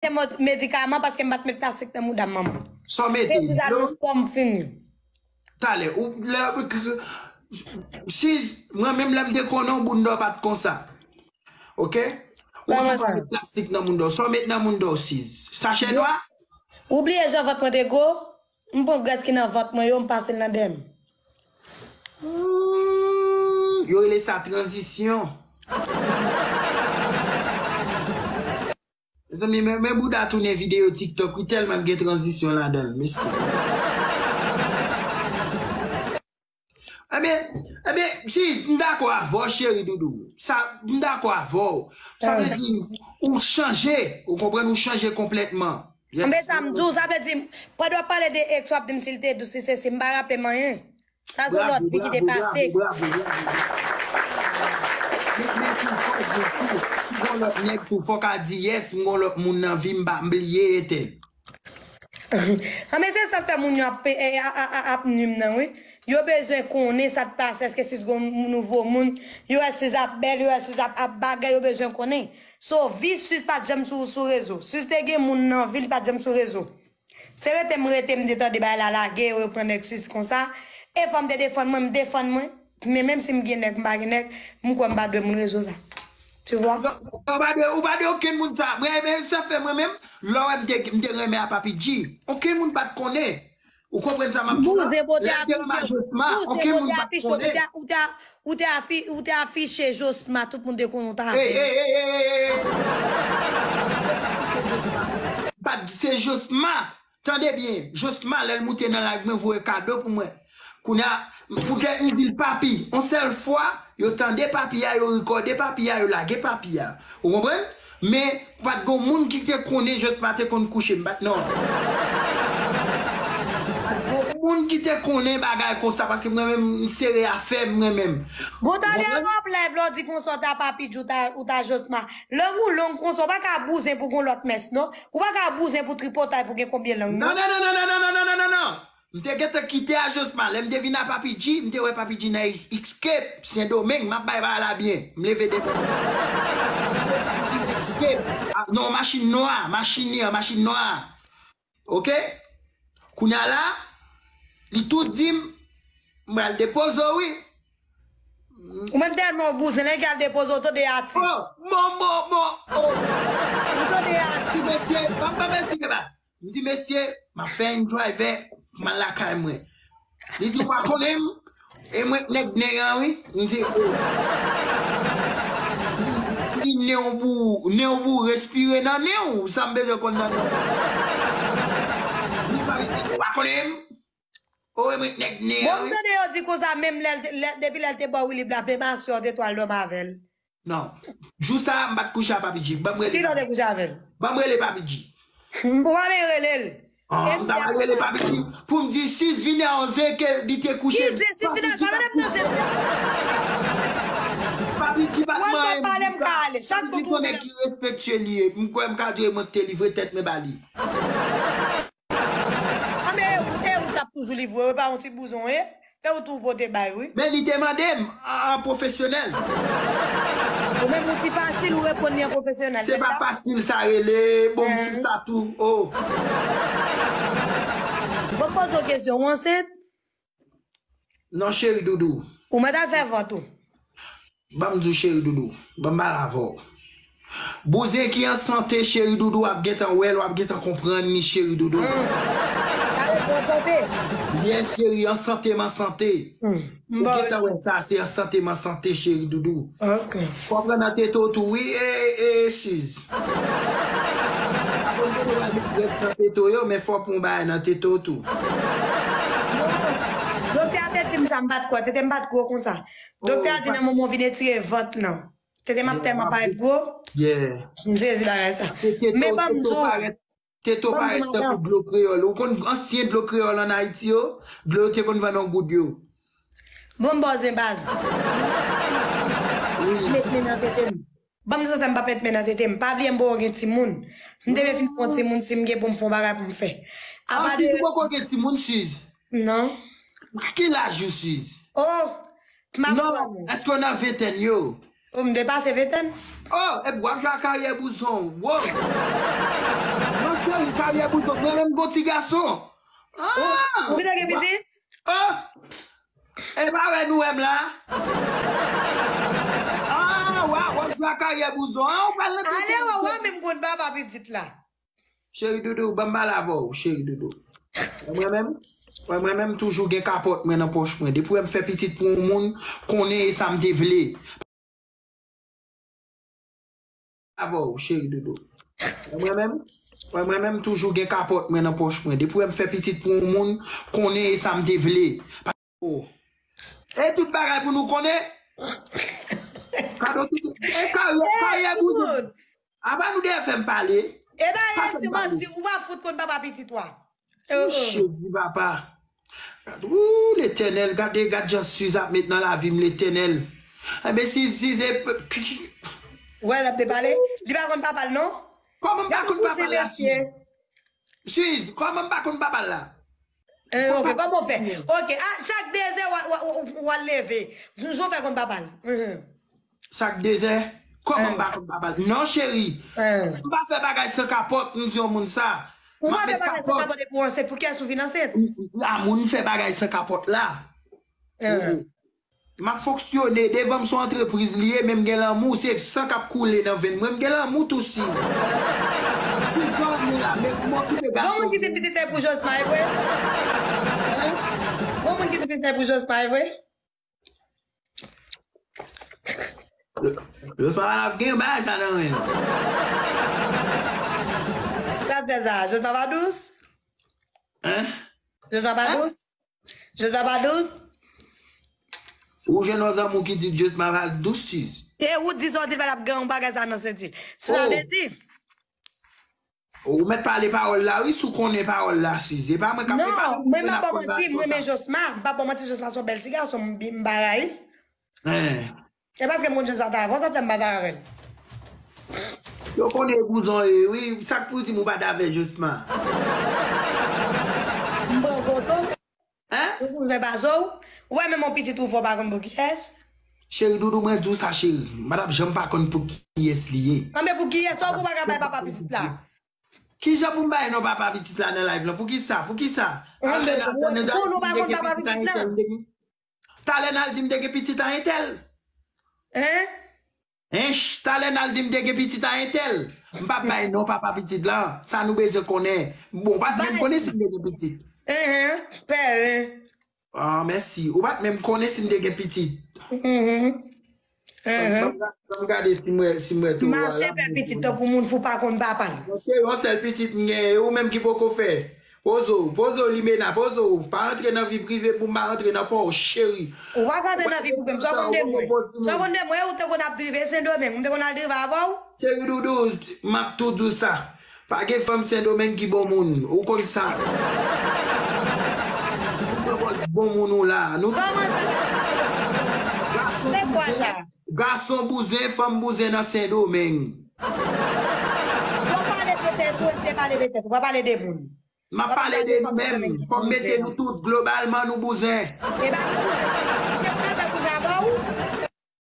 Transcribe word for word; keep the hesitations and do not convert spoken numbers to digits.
te mo- medikaman paske m pa t met plastik nan mouda m, manman. Sa w mete? Mete sa Dlo? Dlo spò m fini. Talè, ou lè, Sis, mwen menm lè m te konnen w, bounda w pa t konsa. Ok? Ou Kòman tou pa sa? Met plastik nan bounda w. Sa w met nan bounda w, Sis? Sachè nwa? Ou bliye jan vant mwen te gwo? M pran grès ki nan vant mwen yo, m pase l nan dèyè m. Hmm, yo rele sa tranzisyon. Zanmi, men, men bouda tounen videyo TikTok, wi, tèlman gen tranzisyon ladan l, mesye. Ebyen, ebyen, Sis, m dakò avè w, cheri doudou. Sa, m dakò avè w. Sa vle di, ou chanje, ou konprann, ou chanje konplètman. Yes. Anben sa m di w, sa vle di, pandan w ap pale de ex, w ap di m si l te dous, si se si, m pa raple m anyen. Sa se yon lòt vi ki te pase. Bravo, bravo, bravo. Men, men si fòk di tou, si gon lòt nèg tou, fòk a di, yes, m gon lòt moun nan vi m, pa m bliye etèn. Anben se sa k fè moun yo ap, pe- eh, a- a- a- ap nwi m nan, wi. Yo bezwen konnen sa k pase, èske Sis gon nouvo moun, yo wè Sis ap bèl, yo wè Sis ap, ap bagay, yo bezwen konnen. So, vi Sis pa t janm sou, sou rezo. Sis te gen moun nan vi l, li pa t janm sou rezo. Se rete m rete, m te tande bagay la lage, yo pran nèg Sis konsa. E fò m te defann mwen, m defann mwen. Men menm si m gen nèg, m pa gen nèg, m kwè m pa dwe moun rezo sa. Tu vois? Ou pa dwe, ou pa dwe okenn moun sa. Mwen, men sa fè mwen menm, lè w wè m te, m te renmen a Papi G. Okenn moun pa t konnen. Ou konprann sa m ap di w la? Bouzen pote Lè m te renmen a afiche. Josma, Bouzen okenn pote moun pa t afiche. Ou konnen. te, ou te, ou te afi, ou te afiche Josma, tout moun te konnen ou ta Ey, ey, ey, ey, ey, ey. Pa t se Josma. Tande byen, Josma, lè l moute nan live mwen, voye kado pou mwen. Kounye a, poutèt m di l Papi, yon sèl fwa, yo tande Papi a, yo rekòde Papi a, yo lage Papi a. Ou konprann? Men, pa t gon moun ki te konnen Josma te konn kouche m, pa t non. Pa t gon moun ki te konnen bagay konsa, paske mwen menm, m sere afè m, mwen menm. Gon talè a w ap live la, w di konsa w ta Papi G, ou ta, ou ta Josma. Lang ou long konsa, ou pa ka bouzen pou gon lòt mès, non. Ou pa ka bouzen pou tripotay pou gen konbyen lang, Non, non. non, non, non, non, non, non, non, non, non, non. M te gentan kite a Josma. Lè m te vin a Papi G, m te wè Papi G nan Escape, Sendomeng, m ap bay bagay la byen. M leve devan. Escape. Ah, non, machin nwa, machin li an, machin nwa. Ok? Kounye a la, li tou di m, m pral depoze w, wi. Ou menm tèlman ou bouzen, lè y al depoze w, tande atis. Oh, bon, bon, bon, oh. Ou tande atis. Mesye, pa, pa, mesye, ba. M di, mesye, m ap fè yon drive, m al lakay mwen. Li di, w pa konnen m? E mwen k nèg nen an, wi. M di, oh. Li nen w pou, nen w pou respire nan nen w. Sa m bezwen konn nan nen w. Li pa, w pa konnen m? Oh, e mwen k nèg nen Bon, an, m wi. Tande yo di konsa, menm lè, l te- lè, depi lè l te ba w Willy Black, menm aswè w te twal dòmi avè l. Non. Jou sa, m pa t kouche a Papi G. Ban m rele. Kilè w te kouche avè l? Ban m rele Papi G. M pa vle rele l. Ah, m ta pral rele Papi G pou m di, Sis, vin a onze ke li te kouche. Ki Sis, Sis, vin a, pa vin a, Papi G pa t Wè, manyen pa pale, m ka ale. Chak Papi G kout ou konnen vin. Ki respektye li ye. M kwè m ka di mwen k te livre tèt mwen ba li. Ah, men e ou, e ou t ap toujou livre, e pa yon ti bouzon, e? E ou tou pote bay, wi. Men li te mande m an, an pwofesyonèl. Ou menm ou ti fasil, ou reponn li an pwofesyonèl. Se pa fasil sa rele, bon, m sou sa tou. Oh. Bon, m poze w kesyon, ou ansent? Non, cheri doudou. Ou mèt al fè vant ou. Ban m di w, cheri doudou. Ban m pale avè w. Bouzen ki an sante, cheri doudou, ap gentan wè l, w ap gentan konprann li, cheri doudou. Sa rete an sante. Yes, cheri, an sante, m an sante. Ou Bon. Gentan wè sa, se an sante, m an sante, cheri doudou. Ok. Fò pran nan tete w tou, wi, e, e, e, Sis. Apre w gentan wè met grès nan tete w yo, men fò pran bagay nan tete w tou. Doktè a te di m sa, m pa t kwè. Tete m pa t gwo konsa. Doktè a di nan moman w vin etire vant nan. Tete m ap tèlman parèt gwo. Yeah. M sezi bagay sa. Tete Men w, ban m tete di w w. Parèt, tete w Ban m parèt di w, tankou madanm. Dlo kreyòl. Ou konn ansyen dlo kreyòl an Ayiti yo? Dlo yo te konn vann an goud yo. Bon, m bòzen baz. Met men nan tete m. Ban m di w sa, m p ap met men nan tete m. Pa bliye m poko gen timoun. M te vle fin fè yon timoun, si m gen pou m fè yon bagay pou m fè. Ah, Apa Sis, de ou poko gen timoun, Sis? Non. Ki laj ou, Sis? Oh, m ap Non, pran. Èske w nan ventèn yo? Ou m depase ventèn. Oh, epi w ap jwe a karyè bouzon. Wow. Non, cheri, karyè bouzon. Mwen menm gon ti gason. Ah! Ou, ou te gen pitit? Oh! E pa wè nou wè m la? Ah, w ap jwe a karyè bouzon. Ah, ou pral nan... Ale, wè, wè, menm konn papa pitit la. Cheri doudou, ban m pale avè w, cheri doudou. Wè mwen menm, wè mwen menm toujou gen kapòt mwen nan pòch mwen. Depi wè m fè pitit pou yon moun, konnen e sa m te vle. Avè w, cheri doudou. Wè mwen menm, wè mwen menm toujou gen kapòt mwen nan pòch mwen. Depi wè m fè pitit pou yon moun, konnen e sa m te vle. Oh. E tout bagay pou nou konnen. Kado tout. E karyè, karyè pou nou. Apa nou dèyè fè m pale. E ba, pa fè m pale. Ou pa fout konn papa pitit ou a. Jezi papa. Ou Letènèl, gade, gad jan Siz ap met nan lavi m, Letènèl. Enben, Siz, Siz e... Wè, l ap depale. Li pa konn papa l, non? Kòman m pa konn papa l la, Siz? Siz, kòman m pa konn papa l la? Eh, ok, kòman w fè? Ok, ah, chak de zè w al, w al, w al, w al leve. Jou, jou w fè konn papa l. Mhm. Chak de zè? Kòman m pa konn papa l? Non, cheri. M pa fè bagay san kapòt, m di yon moun sa. Ou pa fè bagay san kapòt epi w ansent, pou kiyès ou vin ansent? A moun fè bagay san kapòt la. M ap fonksyone, devan m se yon antrepriz li ye, men m gen lanmou, se san k ap koule nan venn mwen, m gen lanmou tou, Siz. Siz, jan w ye la, men m okipe gason. Gon moun ki te pitit pou Josma, e vre? Gon moun ki te pitit pou Josma, e vre? Josma pa t ap gen bagay sa nan men l. Sa fè sa, Josma pa dous? Hein? Josma pa dous? Josma pa dous? Ou jwenn yon zanmi w ki di Josma pa dous, Siz. E ou di sa w di l pa t ap gen yon bagay sa nan senti l. Sa vle di? Ou mèt pale pawòl la, wi, si w konnen pawòl la, Siz. E pa mwen k ap... Non, mwen m ap ba w manti, m renmen Josma. M p ap ba w manti, Josma se yon bèl ti gason, m bi-, m pa rayi l. Hein. E paske m konn Josma ta avè w, sa fè m pa ta avè l. Yo konnen bouzon e, wi, sa k pou di m ou pa ta avè Josma? M pran koton. Hein? Ou bouzen pa zo w. Ou wè menm yon pitit ou fè w pa konn pou kiyès. Cheri doudou, mwen di w sa, cheri. M pa t ap janm pa konn pou kiyès li ye. Anben pou kiyès, sa w pou pa ka bay papa pitit la? Kijan pou m bay non papa pitit la nan live lan? Poukisa? Poukisa? Anben, pou, pou nou pa konn papa pitit la. Talè n al di m te gen pitit a entèl. Hein? Ench, talè n al di m te gen pitit a entèl. M p ap bay non papa pitit lan. Sa nou bezwen konnen. Bon, ou pa t menm konnen si m te gen pitit. Enhen, pèlen. Ah, mèsi. Ou pa t menm konnen si m te gen pitit. Mhm. Enhen. Ban m gade si m wè, si m wè tou. Mache fè pitit tankou moun fou pa konn papa l. Mwen se yon sèl pitit m genyen, e ou menm ki poko fè. Poze w, poze w, Limena, poze w. Pa rantre nan vi prive pou m pa rantre nan pa w, cheri. Ou pa rantre nan vi prive m, sa w konn de mwen? Sa w konn de mwen, ou te konn ap drive Sendomeng, m te konn al drive avè w? Cheri doudou, m ap tou di w sa. Pa gen fanm Sendomeng ki bon moun, ou konn sa. Ou pran pòz bon moun ou la. Nou... Kòman sa? Gason bouzen, gason bouzen, fanm bouzen nan Sendomeng. Fò w pale de tèt ou, se pale de tèt ou, pa pale de moun. M ap pale de nou menm. Fò m mete nou tout, globalman, nou bouzen. E ba nou bouzen. Ou te konn al fè bouzen avè w?